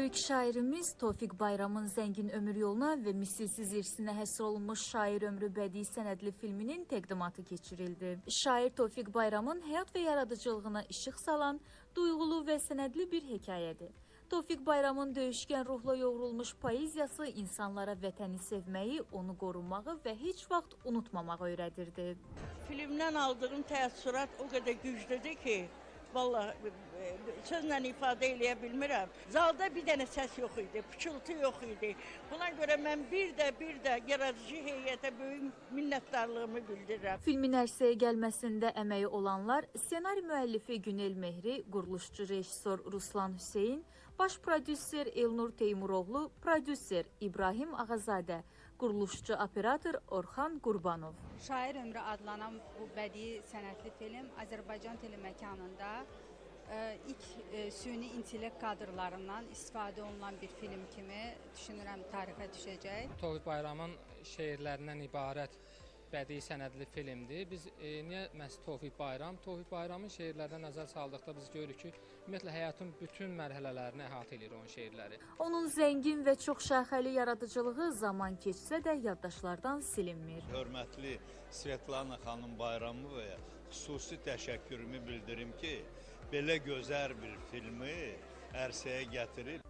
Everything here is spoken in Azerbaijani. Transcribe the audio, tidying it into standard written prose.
Böyük şairimiz Tofiq Bayramın zəngin ömür yoluna və misilsiz irsinə həsr olunmuş Şair Ömrü bədii sənədli filminin təqdimatı keçirildi. Şair Tofiq Bayramın həyat və yaradıcılığına işıq salan duyğulu və sənədli bir hekayədir. Tofiq Bayramın döyüşkən ruhla yoğrulmuş poeziyası insanlara vətəni sevməyi, onu qorumağı və heç vaxt unutmamağı öyrədirdi. Filmdən aldığım təəssürat o qədər güclüdür ki, vallahi sözlə ifadə eləyə bilmirəm. Zalda bir dənə səs yox idi, pıçıltı yox idi. Buna görə mən bir də yaradıcı heyətə böyük minnətdarlığımı bildirirəm. Filmin ərsəyə gəlməsində əməyi olanlar ssenari müəllifi Günel Mehri, quruluşçu rejissor Ruslan Hüseyn, baş prodüser Elnur Teymuroğlu, prodüser İbrahim Ağazadə, quruluşçu operator Orxan Qurbanov. Şair Ömrü adlanan bu bədii sənətli film Azərbaycan teleməkanında ilk süni intellekt kadrlarından istifadə olunan bir film kimi düşünürəm tarixə düşəcək. Tofiq Bayramın şeirlərindən ibarət bədii sənədli filmdir. Biz niyə məhz Tofiq Bayram? Tofiq Bayramın şeirlərinə nəzər saldıqda biz görürük ki, ümumiyyətlə həyatın bütün mərhələlərini əhatə eləyir onun şeirləri. Onun zəngin və çox şaxəli yaradıcılığı zaman keçsə də yaddaşlardan silinmir. Hörmətli Svetlana xanım Bayramovaya xüsusi təşəkkürümü bildirim ki, belə gözəl bir filmi ərsəyə gətirib.